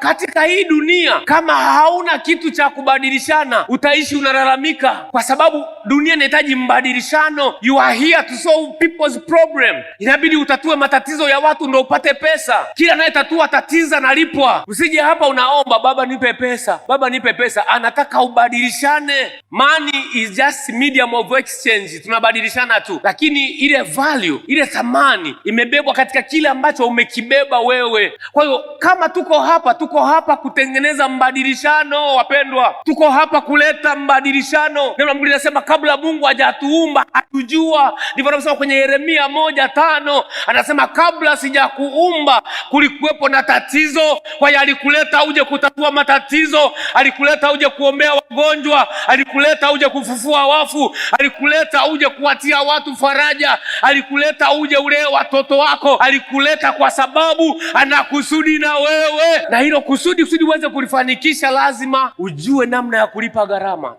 Katika hii dunia kama hauna kitu cha kubadilishana, utaishi unalalamika, kwa sababu dunia inahitaji mbadilishano. You are here to solve people's problem. Inabidi utatue matatizo ya watu ndo upate pesa. Kila anayetatua tatizo analipwa. Usije hapa unaomba, "Baba, nipe pesa, Baba, nipe pesa." Anataka ubadilishane. Money is just medium of exchange, tunabadilishana tu, lakini ile value, ile thamani imebebwa katika kile ambacho umekibeba wewe. Kwa hiyo kama tuko hapa, tuko hapa kutengeneza mbadilishano, wapendwa, tuko hapa kuleta mbadilishano. Neno la Mungu linasema kabla Mungu hajatuumba hatujua. Ndivyo anavyosema kwenye Yeremia 1:5, anasema kabla sijakuumba kulikuwepo na tatizo. Kwa hiyo alikuleta uje kutatua matatizo, alikuleta uje kuombea wagonjwa, alikuleta uje kufufua wafu, alikuleta uje kuwatia watu faraja, alikuleta uje ulee watoto wako, alikuleta kwa sababu ana kusudi na wewe, na hilo kusudi, kusudi uweze kulifanikisha, lazima ujue namna ya kulipa gharama.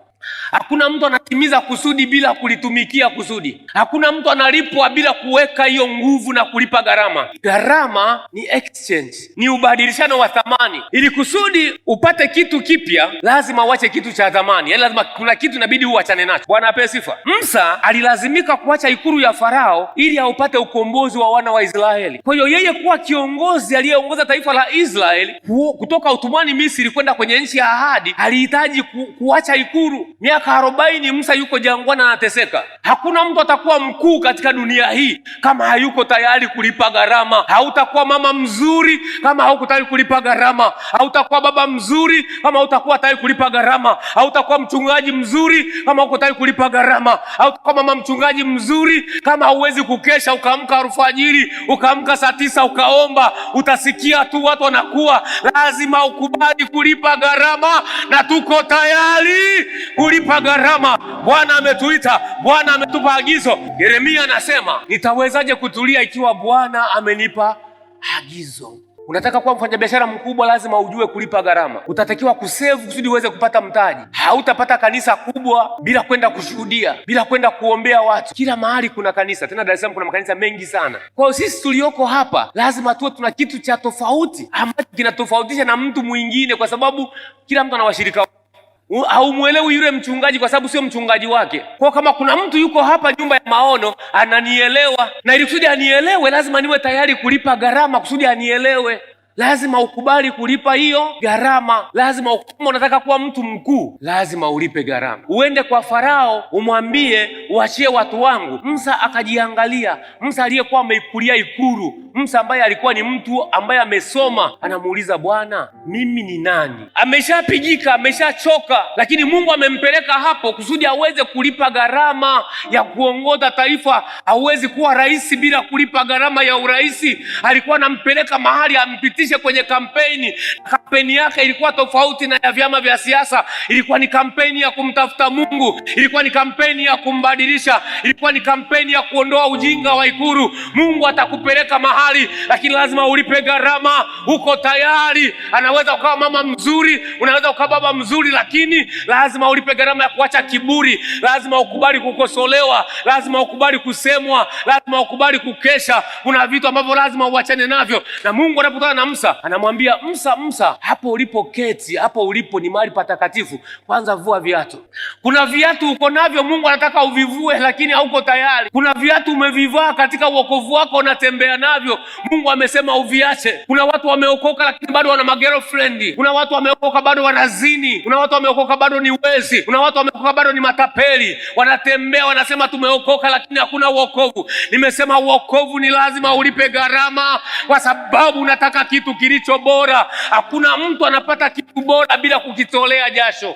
Hakuna mtu anatimiza kusudi bila kulitumikia kusudi. Hakuna mtu analipwa bila kuweka hiyo nguvu na kulipa gharama. Gharama ni exchange, ni ubadilishano wa thamani. Ili kusudi upate kitu kipya, lazima uache kitu cha thamani, yaani lazima kuna kitu inabidi uachane nacho. Bwana apewe sifa. Musa alilazimika kuacha ikulu ya Farao ili aupate ukombozi wa wana wa Israeli. Kwa hiyo yeye kuwa kiongozi aliyeongoza taifa la Israeli kutoka utumwani Misri kwenda kwenye nchi ya ahadi, alihitaji kuacha ikulu. Miaka 40 Musa yuko jangwani anateseka. Hakuna mtu atakuwa mkuu katika dunia hii kama hayuko tayari kulipa gharama. Hautakuwa mama mzuri kama hauko tayari kulipa gharama. Hautakuwa baba mzuri kama hautakuwa tayari kulipa gharama. Hautakuwa mchungaji mzuri kama hauko tayari kulipa gharama. Hautakuwa mama mchungaji mzuri kama hauwezi kukesha ukaamka alfajiri, ukaamka saa 9 ukaomba. Utasikia tu watu wanakuwa. Lazima ukubali kulipa gharama, na tuko tayari kulipa gharama. Bwana ametuita, Bwana ametupa agizo. Yeremia anasema, "Nitawezaje kutulia ikiwa Bwana amenipa agizo?" Unataka kuwa mfanyabiashara mkubwa, lazima ujue kulipa gharama. Utatakiwa kusave kusudi uweze kupata mtaji. Hautapata kanisa kubwa bila kwenda kushuhudia, bila kwenda kuombea watu. Kila mahali kuna kanisa, tena Dar es Salaam kuna makanisa mengi sana. Kwa hiyo sisi tulioko hapa lazima tuwe tuna kitu cha tofauti ambacho kinatofautisha na mtu mwingine, kwa sababu kila mtu ana washirika. Haumwelewi yule mchungaji kwa sababu sio mchungaji wake. Kwa kama kuna mtu yuko hapa nyumba ya maono ananielewa, na ili kusudi anielewe lazima niwe tayari kulipa gharama kusudi anielewe. Lazima ukubali kulipa hiyo gharama. Lazima, kama unataka kuwa mtu mkuu, lazima ulipe gharama. Uende kwa Farao umwambie, "Uachie watu wangu." Musa akajiangalia. Musa aliyekuwa ameikulia ikulu, Musa ambaye alikuwa ni mtu ambaye amesoma, anamuuliza Bwana, "Mimi ni nani?" Ameshapigika, ameshachoka, lakini Mungu amempeleka hapo kusudi aweze kulipa gharama ya kuongoza taifa. Hauwezi kuwa rais bila kulipa gharama ya uraisi. Alikuwa anampeleka mahali ampitishe kwenye kampeni. Kampeni yake ilikuwa tofauti na ya vyama vya siasa. Ilikuwa ni kampeni ya kumtafuta Mungu, ilikuwa ni kampeni ya kumbadilisha, ilikuwa ni kampeni ya kuondoa ujinga wa ikulu. Mungu atakupeleka mahali, lakini lazima ulipe gharama. Uko tayari? Anaweza ukawa mama mzuri, unaweza ukawa baba mzuri, lakini lazima ulipe gharama ya kuacha kiburi. Lazima ukubali kukosolewa, lazima ukubali kusemwa, lazima ukubali kukesha. Kuna vitu ambavyo lazima uachane navyo. Na Mungu anapokutana na Musa anamwambia Musa, "Musa, hapo ulipoketi, hapo ulipo ni mahali patakatifu. Kwanza vua viatu." Kuna viatu uko navyo, Mungu anataka uvivue, lakini hauko tayari. Kuna viatu umevivaa katika uokovu wako, unatembea navyo, Mungu amesema uviache. Kuna watu wameokoka lakini bado wana magirlfriend. Kuna watu wameokoka bado wanazini. Kuna watu wameokoka bado ni wezi. Kuna watu wameokoka bado ni matapeli. Wanatembea wanasema tumeokoka, lakini hakuna uokovu. Nimesema uokovu ni lazima ulipe gharama, kwa sababu unataka kitu kilicho bora. Hakuna mtu anapata kitu bora bila kukitolea jasho.